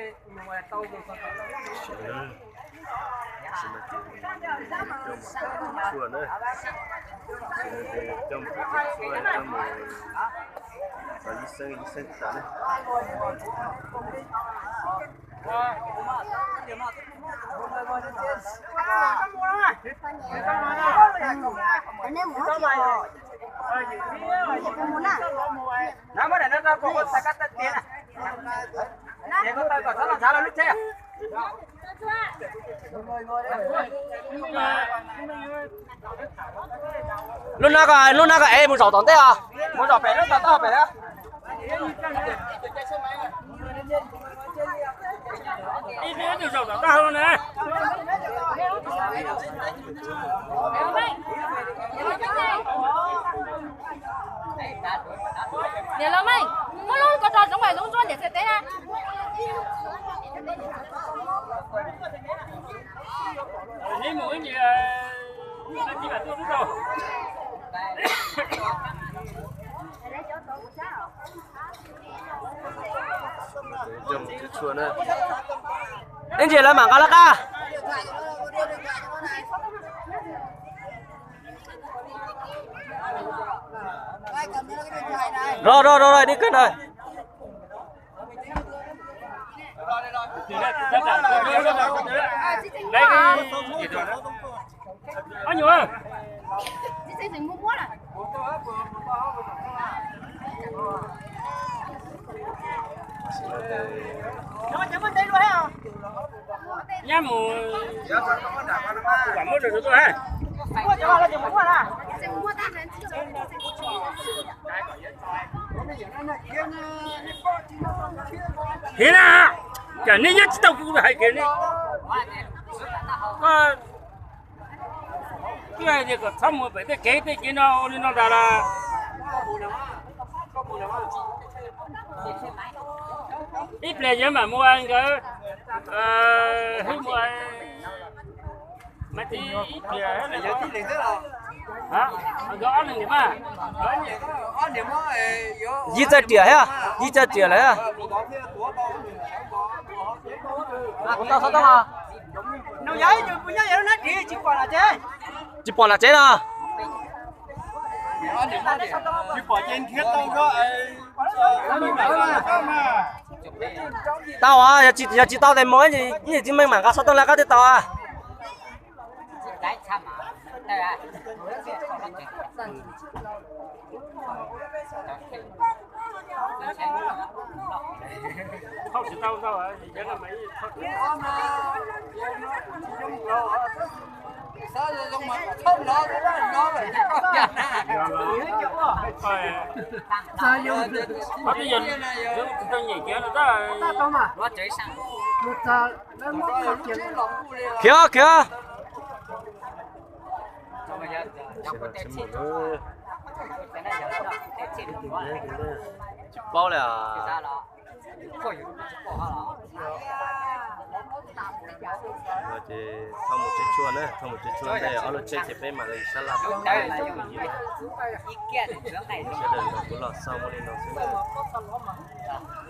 Tab sis mas ces coj mus tsev tshuaj na, coj mus tsev tshuaj, coj mus txog ib xeeb ib xeeb tas na. Lub no ko, lub no ko es mus zaum tom ntej os, mus zaum pem lub tau tau pem na. Niam laus Meej, muab lub ko tso zoov pem zoov tsuab ntiam txiag teb na. Ib ntsis lawv mam nqa lawv qab. Rau rau rau rau, dib kawg ntawd. Nyab mus, muab rau tuaj. Hiv na, cas neb nyob tsis tau kuv hais kiag ne. Koj twb hais tias kom txhob mus pem tej kev tej kev no ua li no ntag las. Ib pliag yuav mam mus nkawd, ib mus mas ib pliag nkawd ob leeg mas. Yij txawj riam thiab, yij txawj riam lawm. Tsis pom nam tsev no. Tau, yog tsis tau tes mos ib tsis meej mam nqa xov tooj lawv qab twb tau. Khiav, khiav. Tsis paub li. Ces thauj mus tsev tshuaj na, thauj mus tsev tshuaj ntej ob lub tsheb ces peb mam li sab laj tom qab. Sawv daws nrog kuv los xauj muaj li no xwb na.